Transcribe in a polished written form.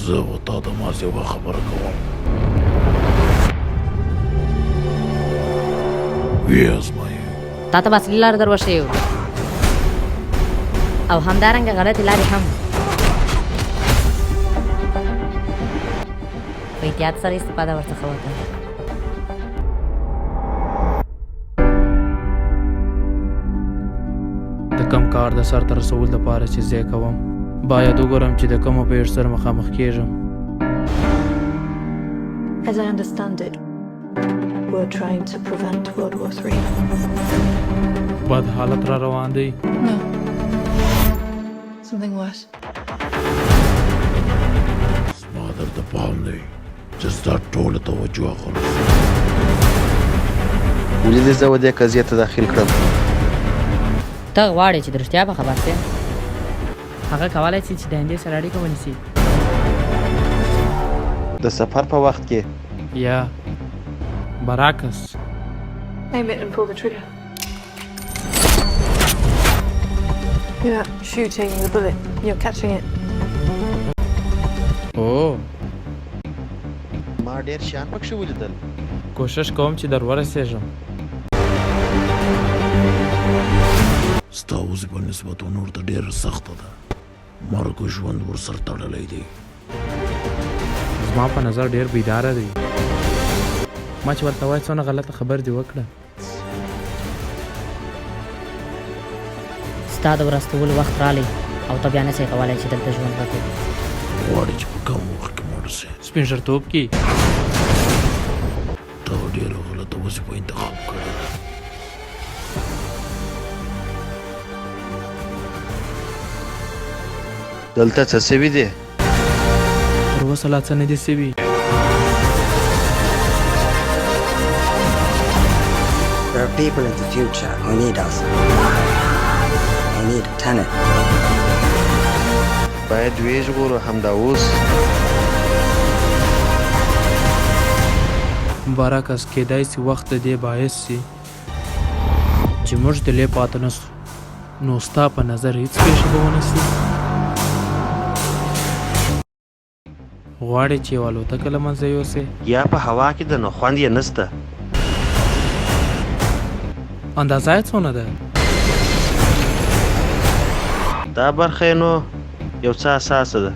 زه و تا د ماضي یوه خبره کوم. ویې ازمایئ. تا ته به اصلي لاره در وښیو او همدارنګه غلطې لارې هم. په احتیاط سره استفاده ورڅخه وکړه. د کم کار د سرته رسولو لپاره چې زه یې کوم، باید وګورم چې د کومو پېښو سره مخامخ کېږم. As I understand it, we're trying to prevent World War III. بد حالت را روان دی. No. Something worse. زما درته پام دی چې ستا ټوله توجه هغه ولې دې زه و دې قضیې ته داخل کړم؟ ته غواړې چې د رښتیا په خبر شې؟ هغه کولای شي چې د آیندې سره اړیکه ونیسي. د سفر په وخت کې. یا برعکس. Aim it and pull the trigger. You're not shooting the bullet, you're catching it. او ما ډېر شیان پکښې ولیدل. کوشش کوم چې در ورسېږم. ستا وضع په نسبت و نور ته ډېره سخته ده. مرګ او ژوند ورسره تړلی دی. زما په نظر ډېر بیداره دی. ما چې ورته وایي څونه غلطه خبر دې وکړه. ستا د ورستولو وخت رالی او ته بیا نسې کولای چې دلته ژوند وکړې. غواړې چې په کم وخت کې مړ شې؟ سپین ږیرتوب کې. تا ډېره غلطه وظیفه انتخاب کړې ده. دلته څه شوي دي؟ تر اوسه لا څه نه دي شوي. There are people in the future who need us. Who need Tenet. باید ویې ژغورو همدا اوس. برعکس کېدای شي وخت د دې باعث شي چې موږ دلې پاتې نه شو. نو ستا په نظر هیڅ پېښه به ونه شي؟ غواړې چې یوه الوتکه له منځه یوسې؟ یا په هوا کې ده نو خوند یې نشته. اندازه یې څونه ده؟ دا برخه یې نو یو څه اساسه ده.